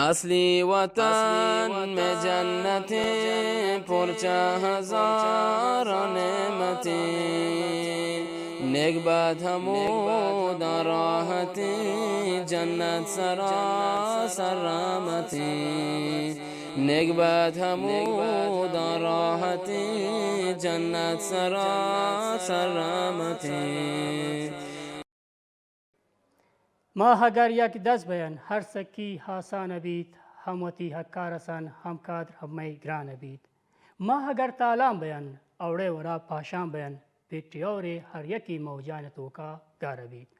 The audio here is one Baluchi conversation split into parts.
اصلی وطن میں جنتیں، پرچہ ہزار نعمتیں، نگبت ہمودا راحتیں، جنت سراسر رحمتیں، نگبت ہمودا راحتیں، جنت سراسر رحمتیں۔ ما اگر یک دست بیان، ہر سکی آسان بیت، ہم وتی حقا رسن، ہم قدر ہمے گران بیت۔ ما اگر تالان بیان، اوڑے ورا پاشان بیان، پیٹی اورے ہر یکی موجان توکا گار بیت۔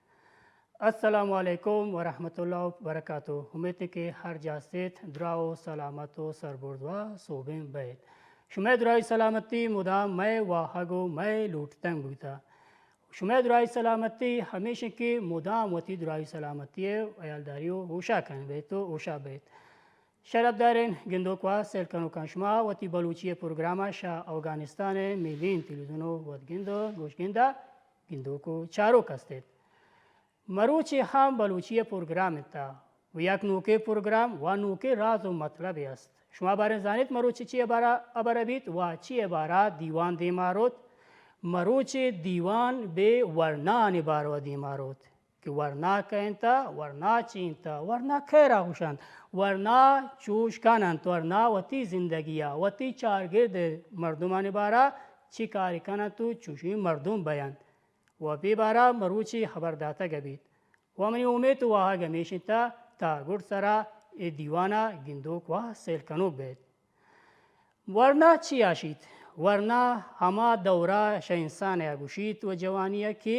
السلام علیکم ورحمت اللہ وبرکاتہ۔ امیت کہ ہر جا سیت دراہ و سلامت و سربرز و سوبین بیت۔ شمئے دراہی سلامتی مدام مئے واہگ و مئے لوٹتن بوتا۔ شمئے دراہی سلامتی ہمیش انت کہ مدام وتی دراہی سلامتی ء ہیالداری و ہوشا کن بیت و ہوشا بیت۔ شرپدارین گندوک و سیل کنوکان، شما وتی بلوچی ء پروگرام ء شہ اوگانستان ء ملین تلویزیون و وت گند و گوش گندا گندوک و چاروک ہستیت۔ مروچی ہم بلوچی ء پروگرام انت و یک نوکیں پروگرام و نوکیں راز و مطلبے است۔ شما باریں زانیت مروچی چی ء بارا ہبر بیت و چی ء بارا دیوان دیما روت؟ مروچی دیوان بے ورنانی باروا دیما روت کہ ورنا کئے انت، ورنا چی انت، ورنا کئے را گوشنت، ورنا چوش کن انت، ورنا وتی زندگی ء وتی چارگرد مردمانی بارا چی کاری کن انت و چوشیں مردم بینت۔ و بے بارا مروچی ہبر داتگ بیت۔ و منی امیت و واہگ ہمیش انت تا گڈ سرا اے دیوانا گندوک و سیل کنوک بیت۔ ورنا چی آشیت؟ ورنا ہما دورا شہ انسان ء گوشیت و جوانی ء کہ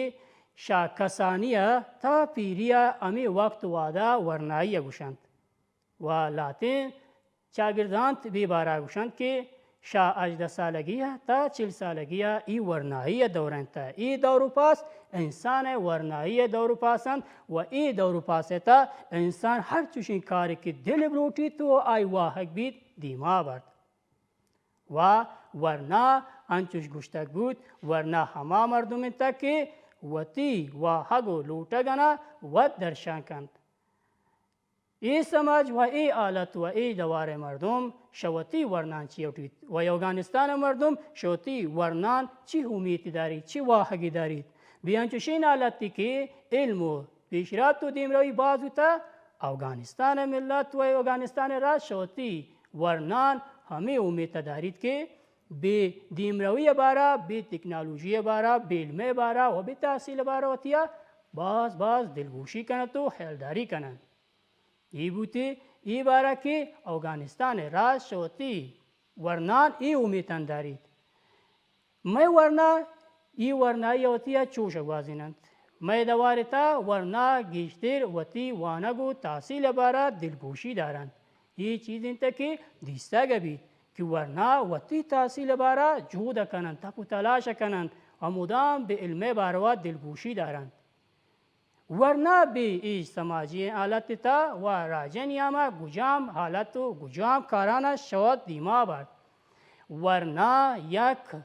شہ کسانی ء تا پیری ء ہمے وقت وہدا ورنائی ء گوشنت۔ و لہتیں چاگردانت بے بارا گوشنت کہ شہ ہژدہ سالگی ء تا چل سالگی ء ای ورنائی ء دور انت۔ ای دور و پاس انسان ء ورنائی ء دور و پاس انت و ای دور و پاس ء تا انسان ہر چوشیں کارے کہ دل بلوٹیت و آئی واہگ بیت دیما برت۔ و ورنا انچوش گوشتگ بوت، ورنا ہما مردم انت کہ وتی واہگ و لوٹگ انا وت درشان کنت۔ اے سماج و اے حالت و اے دوار ء مردم شہ وتی ورنان چی لوٹیت و اوگانستان ء مردم شہ وتی ورنان چی امیتی داریت، چی واہگی داریت؟ بے انچوشین حالتی کہ علم و پیشرفت و دیمروی باز بوتہ، اوگانستان ء ملت و اوگانستان ء راج شہ وتی ورنان ہمے امیت ء داریت کہ بے دیمروی ء بارا، بے تکنالوجی ء بارا، بے علم ء بارا و بے تحصیل ء بارا وتیا باز باز دلگوشی کنت و ہیالداری کنت۔ اے بوتے، اے بارا کہ اوگانستان ء راج شہ وتی ورنان اے امیتان داریت۔ مئے ورنا اے ورنائی ء وتی ء چوش ء گوازیننت۔ مئے دوار ء تہا ورنا گیشتر وتی وانگ و تحصیل ء بارا دلگوشی دارنت۔ اے چیز انت کہ دیستگ بیت کہ ورنا وتی تحصیل ء بارا جہد ء کننت، تپ و تلاش ء کننت و مدام بہ علم ء باروا دلگوشی دارنت۔ ورنا بے اے سماجی حالت ء تہا و راجے نیاما گجام حالت و گجام کارانا شہ وت دیما برت۔ ورنا یک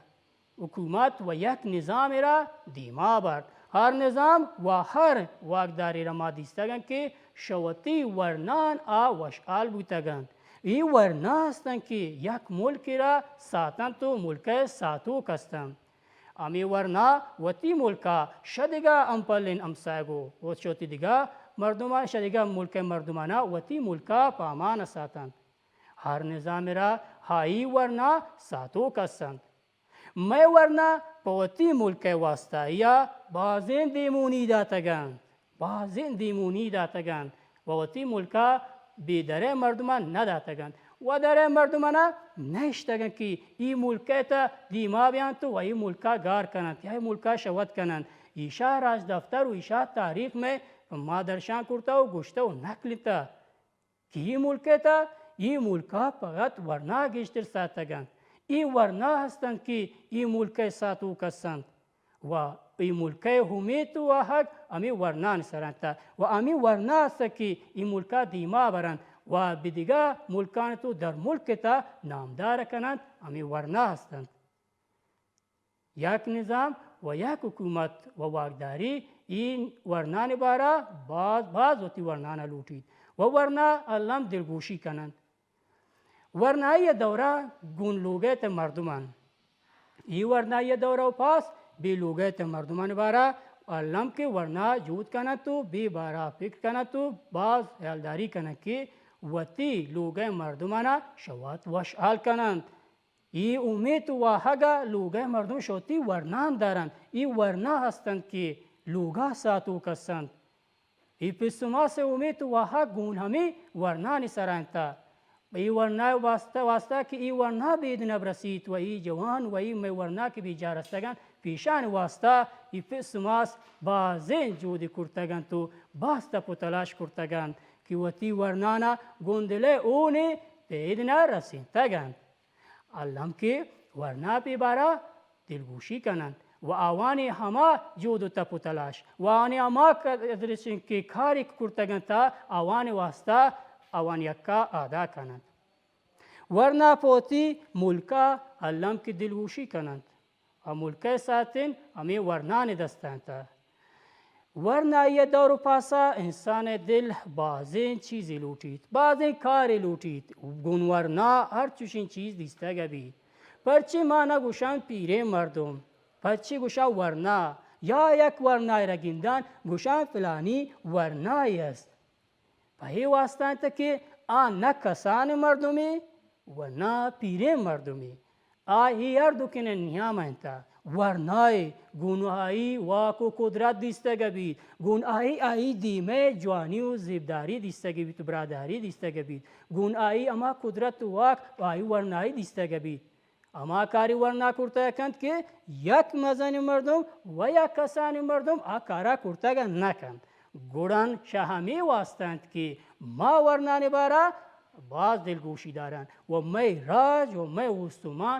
حکومت و یک نظامے را دیما برت۔ ہر نظام و ہر واکدارے را ما دیستگن کہ شہ وتی ورنان آ وشحال بوتگنت۔ اے ورنا ہستن کہ یک ملکے را ساتنت و ملک ء ساتوک ہستنت۔ ہمے ورنا وتی ملکا شہ دگہ ہمپلین ہمسایگو و شہ وتی دگہ مردمان، شہ دگہ ملک ء مردمانا وتی ملکا پہ امان ساتنت۔ ہر نظامے را آئی ورنا ساتوک ہستنت۔ مئے ورنا پہ وتی ملک ء واستہ یا بازیں دیمونی داتگ انت، بازیں دیمونی داتگ انت و وتی ملکا بے درئے مردمان نداتگ انت و درئے مردمانا نہشتگ انت کہ اے ملک ء تہ دیما بیانت و اے ملکا گار کننت یا اے ملکا شہ وت کننت۔ ایشا راجدفتر و ایشا تاریخ مئے ما درشان کرتہ و گوشتہ و نقل انتہ۔ کہ اے ملک ء تہ اے ملک ء پگت ورنا گیشتر ساتگ انت۔ اے ورنا ہست انت کہ اے ملک ء ساتوک ہست انت و اے ملک ء امیت و واہگ ہمے ورنان سر انت و ہمے ورنا ہست کہ اے ملک ء دیما بر انت و بہ دگہ ملکان تو در ملک ء تہ نامدار کن انت، ہمے ورنا ہست انت۔ یک نظام و یک حکومت و واکداری اے ورنان بارا باز باز وتی ورنانا لوٹیت و ورنا الم دلگوشی کننت۔ ورنائی ء دورہ گون لوگئے تہ مردمان۔ ای ورنائی ء دورہ و پاس بی لوگئے تہ مردمان بارا الم کہ ورنا جود کننت و بی بارا فکر کننت و باز ہیالداری کننت کہ وتی لوگئے مردمانا شوات وشحال کننت۔ ای امیت و واہگا لوگئے مردم شوتی ورنان دارنت۔ ای ورنا ہستنت کہ لوگا ساتوک ہستنت۔ ای پس و ماس ء امیت و واہگ گون ہمے ورنانی سرا انت۔ ای ورنا واسطہ، واسطہ کہ ای ورنا بید نہ برسیت و ای جوان و ای مئے ورنا کہ بیجا رستگان پیشان واسطہ ای پس و ماس بازیں جودی کرتگ انت و باز تپ و تلاش کرتگ انت کہ وتی ورنانا گون دلئے اونے بید نہ رسینتگ انت۔ الم کہ ورنا پہ بارا دلگوشی کننت و آوانی ہما جود و تپ و تلاش و آوانی ہما ک-، درچ کہ کاری کرتگ انت، آوانی واسطہ آوانی حقا ادا کننت۔ ورنا پہ وتی ملکا الم کہ دلگوشی کننت و ملکئے ساتن ہمے ورنانی دستا انت۔ ورنائی ء دور و پاسا انسان ء دل بازیں چیزے لوٹیت، بازیں کارے لوٹیت۔ گون ورنا ہر چوشیں چیز دیستگ ء بیت۔ پرچے ما نہ گوشان پیریں مردم، پرچے گوشان ورنا، یا یک ورنائے را گندان گوشان فلانی ورنائے است۔ پہ اے واسطہ انت کہ آ نہ کسانیں مردمے و نہ پیریں مردمے۔ آ اے ہر دوکین ء نیام ء انت۔ ورنائے گون آئی واک و قدرت دیستگ بیت، گون آئی آئی دیم ء جوانی و زیبداری دیستگ بیت و براداری دیستگ بیت، گون آئی ہما قدرت و واک آئی ورنائی دیستگ بیت۔ ہما کاری ورنا کرتگ کنت کہ یک مزنیں مردم و یک کسانیں مردم آ کارا کرتگ نہ کنت۔ گڑا شہ ہمے واسطہ انت کہ ما ورنانی بارا باز دلگوشی داران و مئے راج و مئے استمان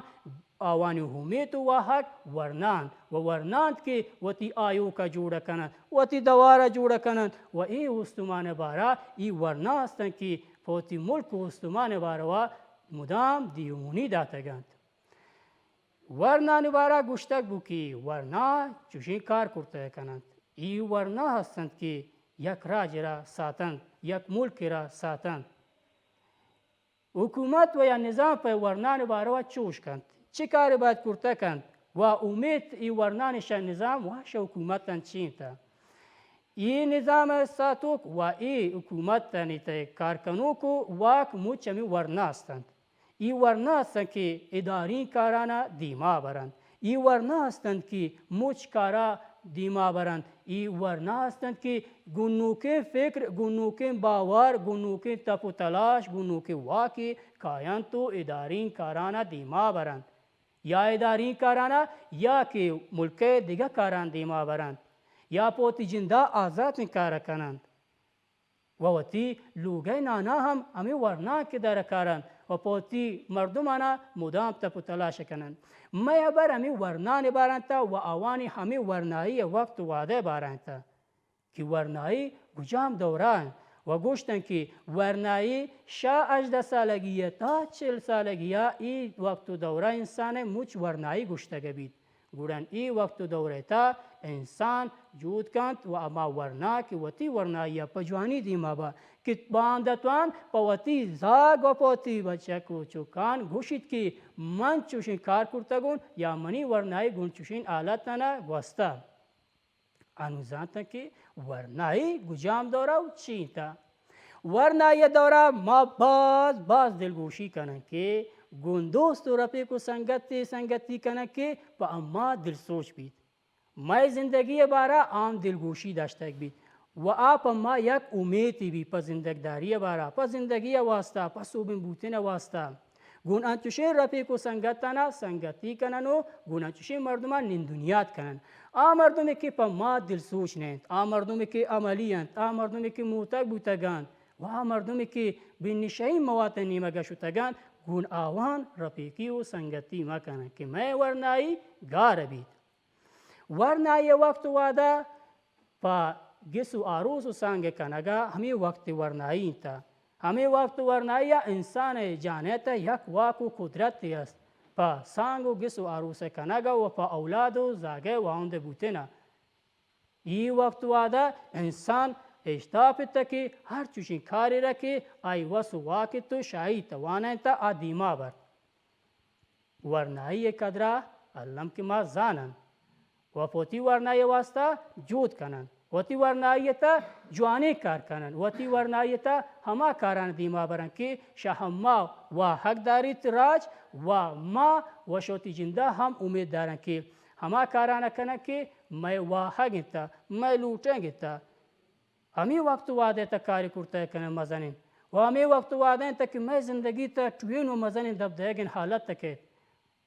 آوانی امیت و واہگ ورنانت و ورنانت کہ وتی آیوکا جوڑ کننت، وتی دوارا جوڑ کننت و اے استمان بارا ای ورنا ہستنت کہ پہ وتی ملک و استمان باروا مدام دیونی داتگ انت۔ ورنانی بارا گوشتگ بو کہ ورنا چوشیں کار کرتگ کننت۔ ای ورنا ہستنت کہ یک راج را ساتنت، یک ملک را ساتنت۔ حکومت و یا نظام پہ ورنانی باروا چوش کنت، چہ کارے باید کرتگ کنت و امیت ای ورنانی شہ نظام و شہ حکومتان چینتہ۔ ای نظام ساتوک و ای حکومتانی تہ کار کنوک و واک مچ ہمے ورنا ہستنت۔ ای ورنا ہستنت کہ اداریں کارانا دیما برنت۔ ای ورنا ہستنت کہ مچ کارا دیما برنت۔ ای ورنا ہستنت کہ گنوکیں فکر، گنوکیں باور، گنوکیں تپ و تلاش، گنوکیں واکے کاینت و اداریں کارانا دیما برنت۔ یا اداریں کارانا یا کہ ملکئے دگہ کاران دیما برنت یا پہ وتی جندا آزاتیں کارا کننت۔ و وتی لوگئے نانا ہم ہمے ورناں کہ در کارنت و پہ وتی مردمانا مدام تپ و تلاش کننت۔ مئے ہبر ہمے ورنانی بارا انت و آوانی ہمے ورنائی وقت و وہدئے بارا انت کہ ورنائی کجام دورا انت و گوشتن کہ ورنائی شہ ہژدہ سالگی تا چل سالگیا ای وقت و دورا انسان مچ ورنائی گوشتگ بیت۔ گڑا اے وقت و دور ء تہا انسان جہد کنت و ہما ورنا کہ وتی ورنائی ء پہ جوانی دیما با کہ باندا توان پہ وتی زاگ و پہ وتی بچک و چکان گوشیت کہ من چوشیں کار کرتگون یا منی ورنائی گون چوشیں حالتانا گوستا۔ انوں زانتن کہ ورنائی گجام دورا و چی انت۔ ورنائی ء دورا ما باز باز دلگوشی کنن کہ گوں دوست و رفیق و سنگتے سنگتی کنن کہ پہ اما دلسوچ بیت۔ مئے زندگی ء بارا آم دلگوشی داشتگ بیت و آ پہ ما یک امیتے بیت پہ زندگداری ء بارا، پہ زندگی ء واستا، پہ سوبین بوتن ء واستا۔ گون انچوشیں رفیق و سنگتانا سنگتی کنن و گون انچوشیں مردمان نندونیات کنن۔ آ مردمے کہ پہ ما دلسوچ نہ انت، آ مردمے کہ عملی انت، آ مردمے کہ موتک بوتگ انت و آ مردمے کہ بے نشہی مواد نیمگا شتگ انت، گون آوان رفیقی و سنگتی مکنن کہ مئے ورنائی گار بیت۔ ورنائی وقت و وعدہ پہ گس و آروس و سانگ کنگا ہمے وقت ورنائی انت۔ ہمے وقت ورنائی ء انسان ء جان ء تہ یک واک و قدرتے است پہ سانگ و گس و آروس کنگ ء و پہ اولاد و زاگ ء واہند بوتن ء۔ ای وقت وعدہ انسان اشتاپ ات کہ ہر چوشیں کارے را کہ آئی وس و واک ات و شاہی توانینت آ دیما برت۔ ورنائی ء قدرا الم کہ ما زانن و پہ وتی ورنائی ء واسطہ جہد کنن، وتی ورنائی ء تہ جوانیں کار کنن، وتی ورنائی ء تہ ہما کاران دیما برن کہ شہ ہما واہگ داریت راج و ما وش وتی جندا ہم امید دارن کہ ہما کاران کنن کہ مئے واہگ انت، مئے لوٹگ انت۔ ہمے وقت و وہدے تہ کارے کرتگ کنن مزنیں و ہمے وقت و وہدے تہ کہ مئے زندگی تہ ٹوہین و مزنیں دپ دئیگیں حالت تہ کیت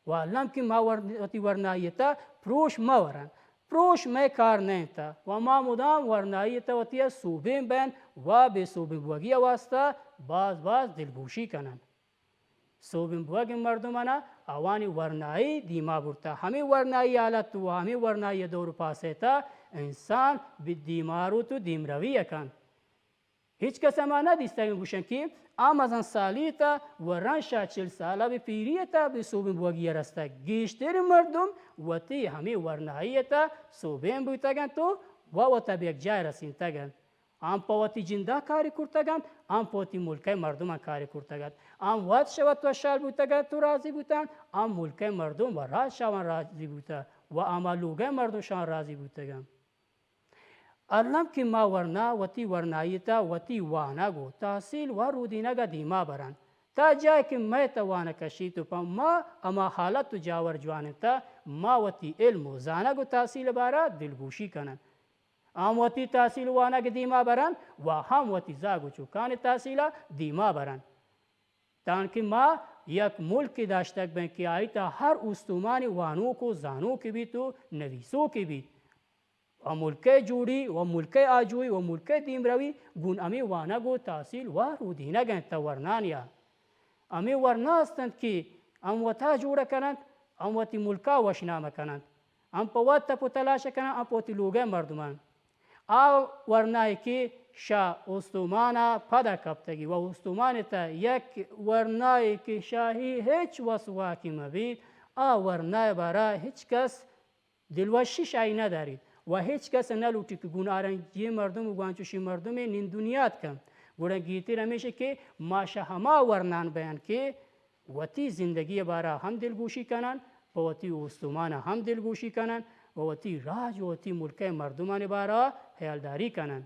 و الم کہ ما ور-، وتی ورنائی تہ پروش مہ ورن، پروش مئے کار نہ انت و ما مدام ورنائی تہ وتی سوبین بین و بے سوبین بوگی واسطہ باز باز دلگوشی کنن۔ سوبین بوگیں مردمانا آوانی ورنائی دیما برتا۔ ہمے ورنائی حالت و ہمے ورنائی دور و پاسے تا انسان بہ دیما روت و دیمروی کنت۔ ہچ کس ہما نہ دیستگ گوشن کہ آ مزن سالی تا و رند شہ چل سالا بہ پیری تا بہ سوبین بوگی رستگ۔ گیشتر مردم وتی ہمے ورنائی تا سوبین بوتگ انت و وتا بہ یک جاہ رسینتگ انت۔ آں پہ وتی جندا کارے کرتگ انت، آں پہ وتی ملک ء مردماں کارے کرتگ انت۔ آں وت شہ وت وشحال بوتگ انت و راضی بوتگ انت، آں ملک ء مردم و راج شہ آوان راضی بوتگ و ہما لوگ ء مردم شہ آوان راضی بوتگ انت۔ الم کہ ما ورنا وتی ورنائی تہ وتی وانگ و تحصیل و رودینگ ء دیما برن، تا جاہے کہ مئے توان کشیت و پہ ما ہما حالت و جاور جوان انت، ما وتی علم و زانگ و تحصیل بارا دلگوشی کنن۔ ہم وتی تحصیل و وانگ دیما برن و ہم وتی زاگ و چکانی تحصیلا دیما برن۔ تانکہ ما یک ملکے داشتگ بیں کہ آئی تہا ہر استمانی وانوک و زانوکے بیت و نویسوکے بیت و ملکئے جوڑی و ملکئے آجوئی و ملکئے دیمروی گون ہمے وانگ و تحصیل و رودینگ انت تہ ورنانیا۔ ہمے ورنا ہست انت کہ ہم وتا جوڑ کن انت، ہم وتی ملکا وشنام کن انت، ہم پہ وت تپ و تلاش کن انت، ہم پہ وتی لوگئے مردمان۔ آ ورنائے کہ شہ استمانا پدا کپتگی و استمانے تہ یک ورنائے کہ شاہی ہچ وس واکی مہ بیت، آ ورنائے بارا ہچ کس دلوشی شاہی نہ داریت و ہچ کس نہ لوٹیت کہ گون آرنجی مردم و گوانچوشی مردمے نند و نیاد کنت۔ گڑا گیتر ہمیش کہ ما شہ ہما ورنان بیان کہ وتی زندگی بارا ہم دلگوشی کنن، پہ وتی استمان ہم دلگوشی کنن و وتی راج و وتی ملک مردمان بارا خیالداری کنن۔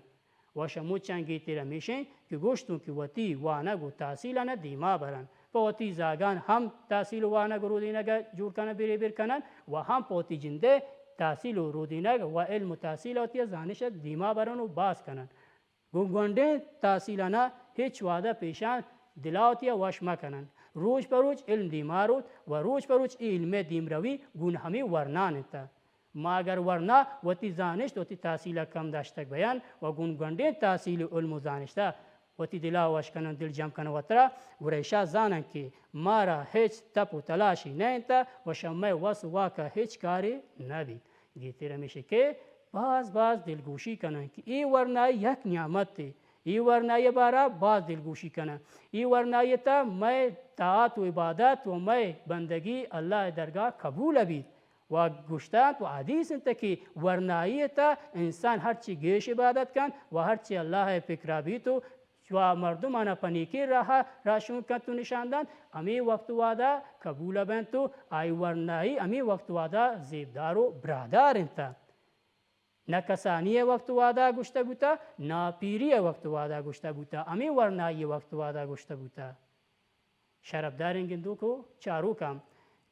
و شہ مچان گیتر ہمیش انت کہ گوشتوں کہ وتی وانگ و تحصیلان دیما برن، پہ وتی زاگان ہم تحصیل و وانگ و رودینگ جوڑ کنن، بریبر کنن و ہم پہ وتی جندے تحصیل و رودینگ و علم و تحصیل وتی زانش دیما برن و باز کنن۔ گوں گونڈیں تحصیلان ہچ وہدہ پیشان دلا وتی وش مکنن۔ روچ پہ روچ علم دیما روت و روچ پہ روچ اے علم دیمروی گون ہمے ورنان انت۔ ما اگر ورنا وتی زانشت وتی تحصیل ء کم داشتگ بیان و گون گونڈیں تحصیل و علم و زانشت ء وتی دل ء وش کنن، دل جم کنن وترا، گڑا ایشا زانن کہ مارا ہچ تپ و تلاشی نہ انت و شہ مئے وس و واک ء ہچ کارے نہ بیت۔ گیتر ہمیش کہ باز باز دلگوشی کنن کہ اے ورنائی یک نعمتے، اے ورنائی بارا باز دلگوشی کنن۔ اے ورنائی تہ مئے طاعت و عبادت و مئے بندگی اللہ درگاہ قبول بیت۔ و گوشتگ و حدیث انت کہ ورنائی تہ انسان ہرچی گیش عبادت کنت و ہرچی اللہ ء پکرا بیت و چوا مردمانا پہ نیکیں راہ ء راہشون کنت و نشان دنت، ہمے وقت وہدا قبول بنت و آئی ورنائی ہمے وقت وہدا زیبدار و براہدار انت۔ نہ کسانی ء وقت وہدا گوشتہ بوتہ، نہ پیری ء وقت وہدا گوشتہ بوتہ، ہمے ورنائی ء وقت وہدا گوشتہ بوتہ۔ شرپداریں گندوک و چاروکاں،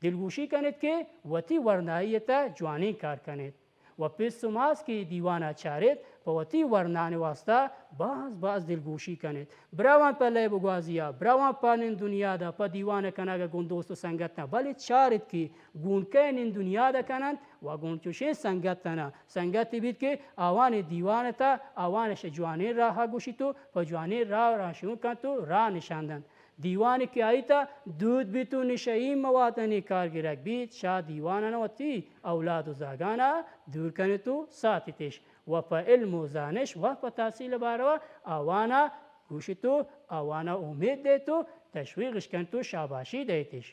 دلگوشی کنیت کہ وتی ورنائی ء تہ جوانیں کار کنیت و پس و ماس کہ دیوان ء چاریت، پہ وتی ورنان ء واستا باز باز دلگوشی کنیت۔ براواں پہ لیب و گوازی ء، براواں پہ نند و نیاد ء، پہ دیوان ء کنگ ء گوں دوست و سنگتاں، بلے چاریت کہ گون کئے نند و نیاد ء کن انت و گون چوشیں سنگتاں، سنگتے بیت کہ آوانی دیوان ء تہ آوان ء شہ جوانیں راہ ء گوشیت و پہ جوانیں راہ ء راہشون کنت و راہ نشان دنت۔ دیوانے کہ آئی تہ دود بیت و نشئی موادانی کار گرگ بیت، شہ دیوانان وتی اولاد و زاگانا دور کنیت و ساتیتش و پہ علم و زانش و پہ تحصیل باروا آوانا گوشیت و آوانا امید دیت و تشویقش کنیت و شاباشی دیتش۔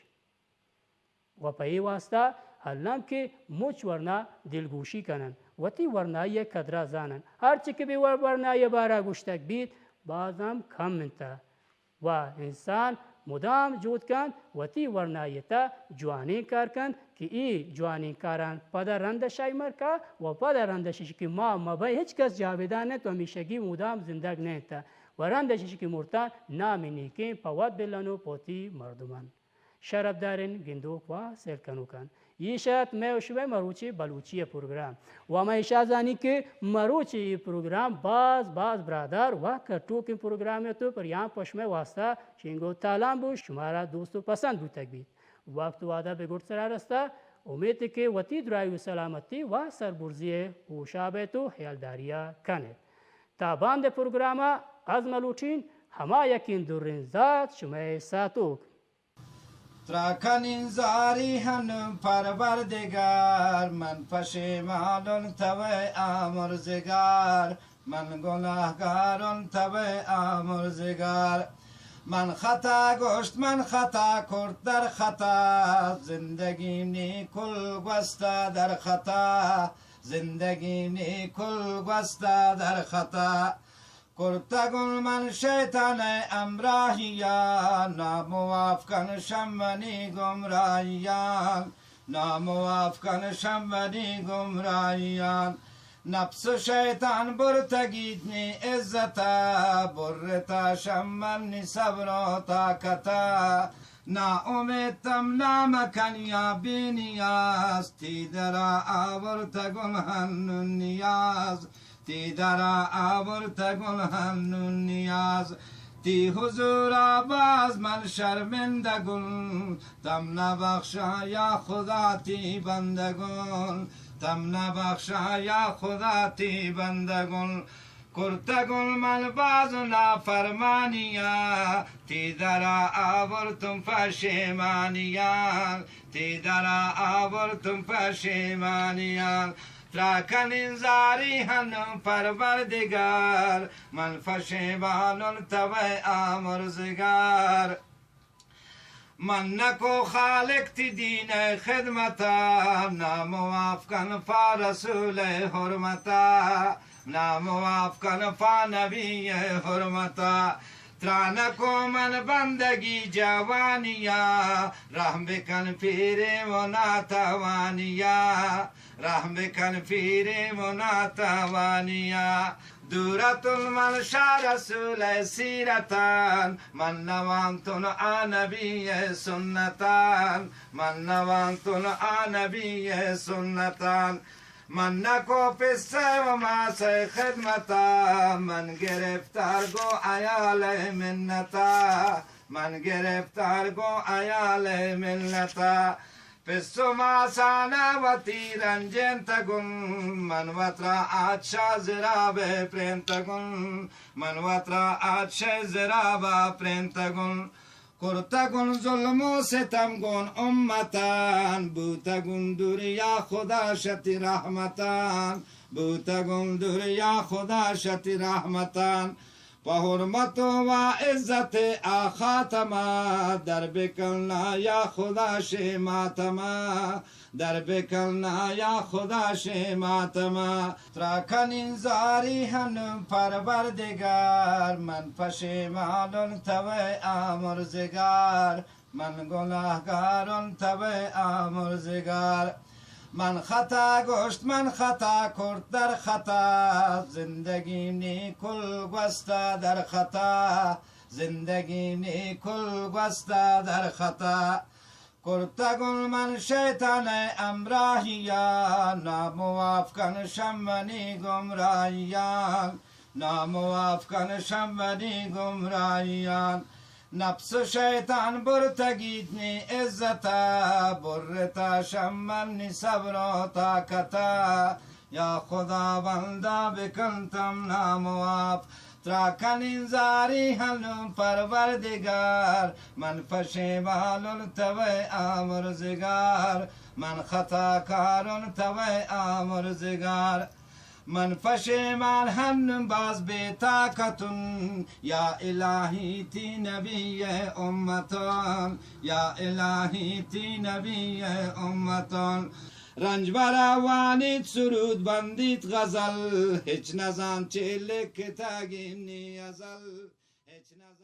و پہ اے واستا الم کہ مچ ورنا دلگوشی کنن، وتی ورنائی قدرا زانن۔ ہرچی کہ بہ ور-، ورنائی بارا گوشتگ بیت، باز ہم کم انت۔ و انسان مدام جہد کنت وتی ورنائی تہا جوانیں کار کنت کہ اے جوانیں کاران پدا رند شمئے مرکا و پدا رند شش کہ ما مبئیں ہچ کس جاودان نہ انت و ہمیشگی مدام زندگ نہ انت و رند شش کہ مرتان نام نیکیں پہ وت بلن و پہ وتی مردمان۔ شرپداریں گندوک و سیل کنوکان، ایش ات مئے و شمئے مروچی بلوچی پروگرام۔ و ما ایشا زانی کہ مروچی اے پروگرام باز باز برادر و کٹوکیں پروگرام ات و پریان پہ شمئے واسطہ شنگ و تالان بو، شمارا دوست و پسند بوتگ بیت۔ وقت و وعدہ بہ گڈ سرا رستا، امیت کہ وتی درائی و سلامتی و سربرزی ہوشا بیت و ہیالداریا کنیت۔ تا باند پروگراما از ملوٹین ہما یکیں دریں ذات شمئے ساتوک۔ ترا کنین زاری ہن پروردگار، من پشیمانون توئے آمرزگار، من گناہگارون توئے آمرزگار۔ من خطا گوشت، من خطا کرت در خطا، زندگی نی کل گوستا در خطا، زندگی نی کل گوستا در خطا۔ کرتگن من شیطان ء ہمراہیان، نامواف کن شمنی گمراہیان، نامواف کن شمنی گمراہیان۔ نفس و شیطان برتگیت نی عزتا، برتا شمنی صبر و طاقتا۔ نا امیتم نام کنیا بی نیاز، تی درا آورتگن ہنون نیاز۔ تی درا آورتگن ہنون نیاز، تی حضورا باز من شرمندگن، تم نبخشا یا خدا تی بندگن، تم نبخشا یا خدا تی بندگن۔ کرتگن من باز نافرمانیا، تی درا آورتم پشیمانیان، تی درا آورتم پشیمانیان۔ ترا کنین زاری ہنون پروردگار، من پشیمانون توئے آمرزگار۔ من نکو خالق تی دین ء خدمتا، نامواف کن پا رسول ء حرمتا، نامواف کن پا نبی ء حرمتا۔ ترا نکو من بندگی جوانیا، رحم بکن پیریں و ناتوانیا، رحم بکن پیریں و ناتوانیا۔ دورتن من شاہ رسول ء سیرتان، من نوانتن آ نبی ء سنتان، من نوانتن آ نبی ء سنتان۔ من نکو پسہ و ماسہ خدمتا، من گرفتار گو عیال منتا، من گرفتار گو عیال منتا۔ پس و ماسانا وتی رنجینتگن، من وترا آتشا زراب پرینتگن، من وترا آتش زرابا پرینتگن۔ کرتگن ظلم و ستم گون امتان، بوتگن دور یا خدا شتی رحمتان، بوتگن دور یا خدا شتی رحمتان۔ پہ حرمت و عزت آ خاتما، در بکن یا خدا شی ماتما، در بکن یا خدا شی ماتما۔ ترا کنین زاری ہنون پروردگار، من پشیمانون توئے آمرزگار، من گناہگارون توئے آمرزگار۔ من خطا گوشت، من خطا کرت در خطا، زندگی نی کل گوستا در خطا، زندگی نی کل گوستا در خطا۔ کرتگن من شیطان ء ہمراہیان، نامواف کن شمنی گمراہیان، نامواف کن شمنی گمراہیان۔ نفس و شیطان برتگیت نی عزتا، برتا شمن نی صبر و طاقتا۔ یا خداوندا بکنتم نامواف، ترا کنین زاری ہنون پروردگار، من پشیمانون توئے آمرزگار، من خطاکارون توئے آمرزگار۔ من پشیمان ہنن باز بے طاقتن، یا الہی تی نبی امتان، یا الہی تی نبی امتان۔ رنج مرا وانیت سرود بندیت غزل، ہچ نزان چے لکھتگینی ازل، ہچ نزان